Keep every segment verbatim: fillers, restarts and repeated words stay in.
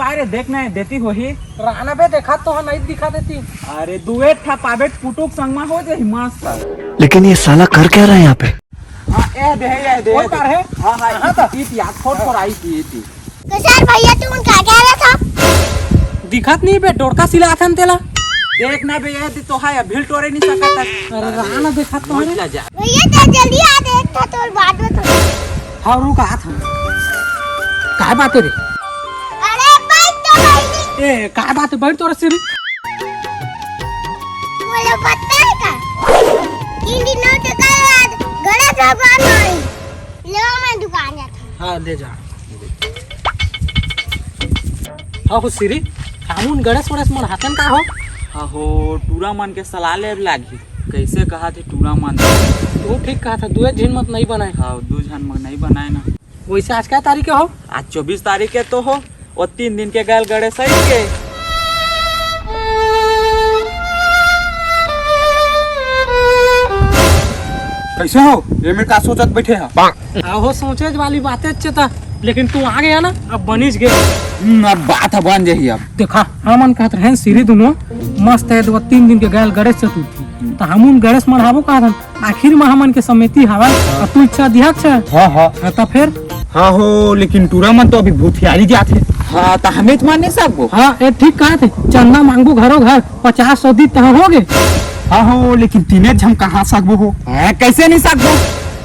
पारे देख ना, देती होही। राना बे, देखा तो ह, नहीं दिखा देती। अरे, दुए ठा पाबे, पुटुक संग मा हो जाही मस्त। लेकिन ये साला कर क्या रहा है यहाँ पे? हाँ, ए दे, ए दे, कौन ए दे। कार है? हाँ, हाँ, हाँ, इति, तो। इति, यार, फोन पर आई थी, इति। तो सर, भैया, तुमन का कह रहा था? दिखत नहीं बे, डोरका सिलाथन तेला। देख ना बे, ये तो है, अभी टोरे नहीं सकता। अरे, राना देखा तो मत है। जा, जा। भैया, तो जल्दी आ, देख था तोर बात में तो। हाँ, रुक, आ था। काय बात है रे? अरे, बैठ तो भाई। ए, काय बात है? बैठ तो रस्सी रे। बोलो, पता है का? तीन दिन नौ टका आज गणेश भगवान आई। ले, मैं दुकान जाता हूँ। हाँ, ले जा। हाँ हो सिरी, हमन गणेश वणेश मढ़ाथन का हो? हाँ हो, टूरा मन के सलाह ले लागही। कैसे कहा थे टूरा मन? तू ठीक कहा था, दुए झिन मत नहीं बनाए। हाँ, दू झन मत नहीं बनाए ना। वैसे आज क्या तारीख है हो? आज चौबीस तारीख है तो हो, वो तीन दिन के गैल गणेश आई के। कैसे हो? ये मेरे का सोचत बैठे हैं? आहो, सोचे वाली बातें अच्छे था, लेकिन तू आ गया ना, अब बनिस गए। हम्म, अब बात ह बन जाही अब। देखा, हमन कहत रहे सिरी दुनो मस्त है, दो तीन दिन के गैल गणेश चतुर्थी, तो हमन गणेश मढ़ाबो कहत हन। आखिर में हमन के समिति हवा, अब तू इच्छा अध्यक्ष है। हाँ, हाँ। हाँ, तो फिर? हाँ हो, लेकिन टूरा मन तो अभी भूथियारी जात है। हाँ, तो हमें तो मान नहीं सकबो। हाँ, ये ठीक कहा थे, चंदा मांगबो घरों घर, पचास सौ दी तहाँ हो गए। हाँ हो, लेकिन तीने झन कहाँ सकबो हो? हैं, कैसे नहीं सकबो?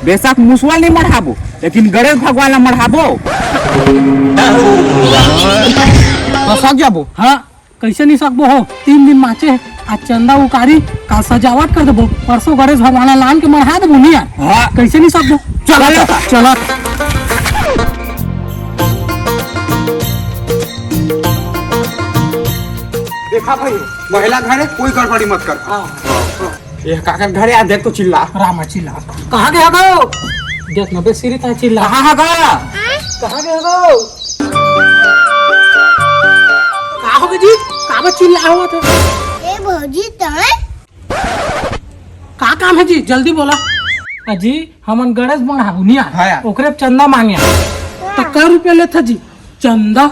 बेशक मुसवा नहीं मढ़ाबो, लेकिन गणेश भगवान ला मढ़ाबो। तो सक जाबो। हाँ, कैसे नहीं सकबो हो? तीन दिन माचे हे। आज चंदा उकारी, काल सजावट कर देबो, परसों गणेश भगवान ला लान के मढ़ा देबो, नहीं यार? हाँ। कैसे नहीं सकबो? चला चला, तो। चला। देखा भाई, महिला घर है, कोई गड़बड़ी मत कर। हाँ। ये काकर घर है, देख तो चिल्ला। रामा चिल्ला। कहाँ गए हो? देख ना बे, सिरी ता चिल्ला। कहाँ है गा? कहाँ गए हो? का हो गया जी? का बा चिल्ला हुआ था? ए भौजी, तय? का काम है जी? जल्दी बोला। अजी, हमन गणेश मढ़ाबो नहीं यार। हाँ यार। ओकरे चंदा मांगे। तो कै रुपया लेथा जी? चंदा?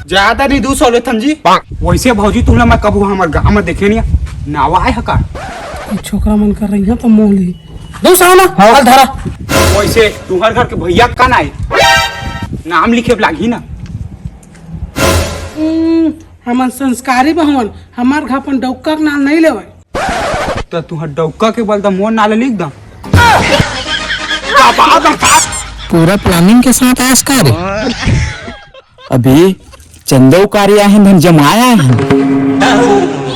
ज्यादा नहीं, दू सौ लेथन जी। वैसे भौजी, तुमला मैं कभू हमर गाँव में देखे नहीं, नावा आए हका? ये छोकरा मन कर रही है तो मोल ही। दू सौ ना? हाँ। चल धरा। वैसे तुम्हार घर के भैया का नाई? नाम लिखे लागही ना। हम्म, हमन संस्कारी बहुमन, हमार घर अपन डौका के नाम नहीं लेवे। त तुहर डौका के बल त मोर नाम ल लिख द। पूरा प्लानिंग के साथ आयस का रे? अभी चंदा उकारी आए हैं, धन जमाया है।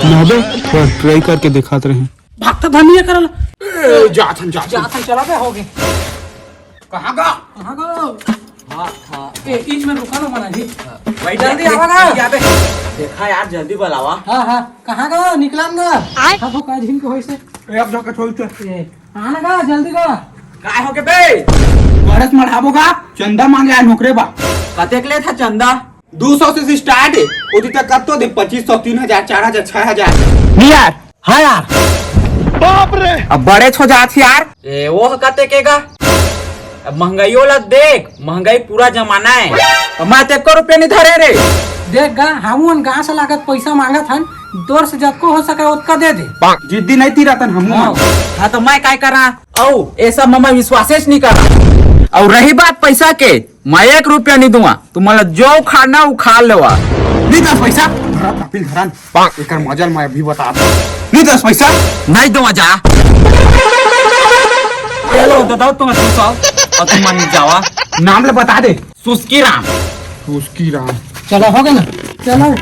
ना बे, पर ट्राई करके दिखात रहे। भागता धनिया करल। ए, जाथन, जाथन। जाथन, चला बे, हो गए। कहाँ गा? कहाँ गा? हाँ, हाँ। ए, इच में रुका ना मना जी। हाँ। भाई, जल्दी देख, आवा ना। देख, यहाँ पे। देखा यार, जल्दी बुलावा। हाँ, हाँ। कहाँ गा? निकला ना। आय। हाँ, वो का झिन के होइसे। ए, अब जाके छोड़ के। ए, आना गा, जल्दी गा। काय हो के बे? गणेश मढ़ाबो गा, चंदा मांगे आए नौकरे बा। कतेक लेथा चंदा? दू सौ से स्टार्ट है। ओती तक कब तो दे, पच्चीस सौ, तीन हजार, चार हजार, छह हजार। नहीं यार, हाँ यार। बाप रे। अब बड़े हो जात यार। ए, वो कते के गा? अब महंगाइयों ला देख, महंगाई पूरा जमाना है। अब मैं तेको रुपया नहीं धरे रे। देख गा, हमन गांव से लागत पैसा मांगत हन, तोर से जतको हो सके ओतका दे दे। जिद्दी नहीं तीरतन हमू हाँ। मन। हाँ, तो मैं काय करा? अउ ए सब में मैं विश्वासेच नहीं करा। अउ रही बात पैसा के, मैं एक रुपया नहीं दूंगा, तुमन ला जो खाना उखाड़ लेवा। नहीं दस पैसा, धरा पापिल धरन। एकर मजा ल मैं अभी बता दूं। नहीं दस पैसा। नहीं दूंगा जा। ये लो, दे दो तुम दू सौ, अउ तुम मन जावा। नाम ले बता दे। सुस्की राम। सुस्की राम। चलो, हो गया ना? चलो।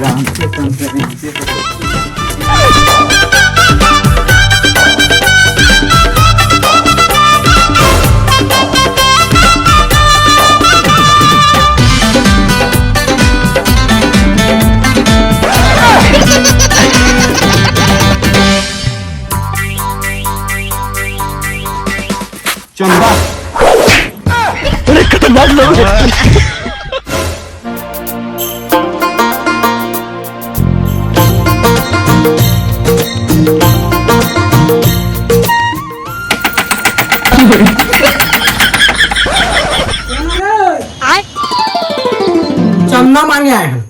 राम से कम से कम से चंदा। अरे, खतरनाक लोग हैं। चंदा मांगे आए हन।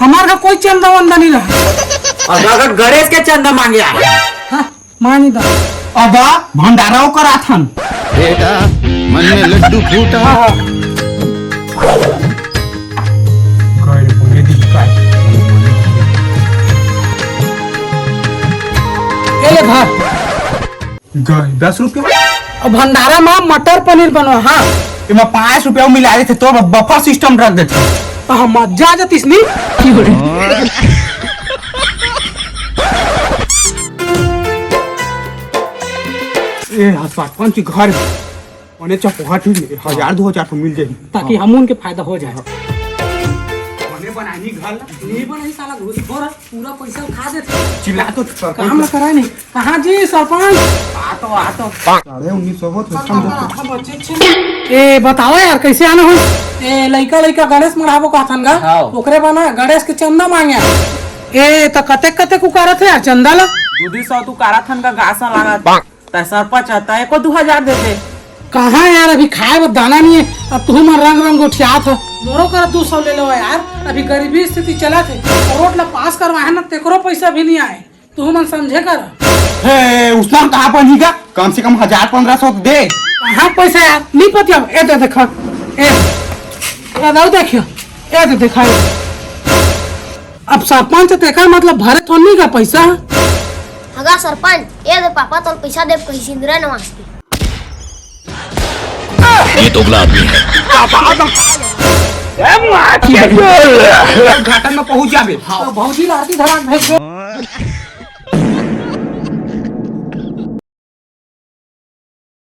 हमार का कोई चंदा वंदा नहीं रहा। अगर गणेश के चंदा मांगे आए हन। हाँ, मानी दा। अब भंडारा कराथन। बेटा, मन में लड्डू फूटा। हाँ, हाँ। गए रे, बोले दी का। ये ले भात। गए दस रुपया। अब भंडारा में मटर पनीर बनवा, हाँ। एमा पाँच रुपया मिला देथे, तो बफर सिस्टम रख देथे। तो हम मजा आ जातीस नी। ए, हाँ, सरपंच घर। ओने चपोहा ठीक ले, हजार दो हजार तो मिल जाही। ताकि हम उनके फायदा हो जाए। ओने बनानी घर ला। नहीं बनाई साला, घूसखोर है, पूरा पैसा खा देते। चिल्ला तो सरपंच काम ना करा नहीं। कहाँ जी सरपंच? आ तो, आ तो। साढ़े उन्नीस सौ हो तो समझो। ए, बताओ यार, कैसे आना हो? ए, लइका, लइका गणेश मढ़ाबो कहथन गा। हाँ। ओकरे बना गणेश के चंदा मांगे। ए, त कतेक, कतेक उकारत है यार चंदा ला? दू, दू सौ तू उकारत हन गा, गासा लागत। तै सरपंच ह, तै एको दू हजार दे दे। कहाँ यार, अभी खाए बर दाना नहीं है, अब तुहू मन रंग रंग गोठियात हो। मोरो करा दू सौ ले लो यार, अभी गरीबी स्थिति चलत है, रोड ला पास करवाए ना, तेकरो पैसा भी नहीं आए, तुहू मन समझे कर। हे, उसना कहाँ पर नहीं का? कम से कम हजार पन्द्रह सौ तो दे। कहाँ पैसा यार, नहीं पतिया, ए दे देखा, ए, ए दाऊ देखियो, ए दे देखा। अब सरपंच तेकर मतलब भरे थोड़ी का पैसा। हगा सरपंच, ए दे पापा तोल पैसा देब कही सिंदूरा नवास के। ये दोगला आदमी है। घाटन में पहुंच जाबे। हाँ, भौजी ला आरती धरा के भेज दे।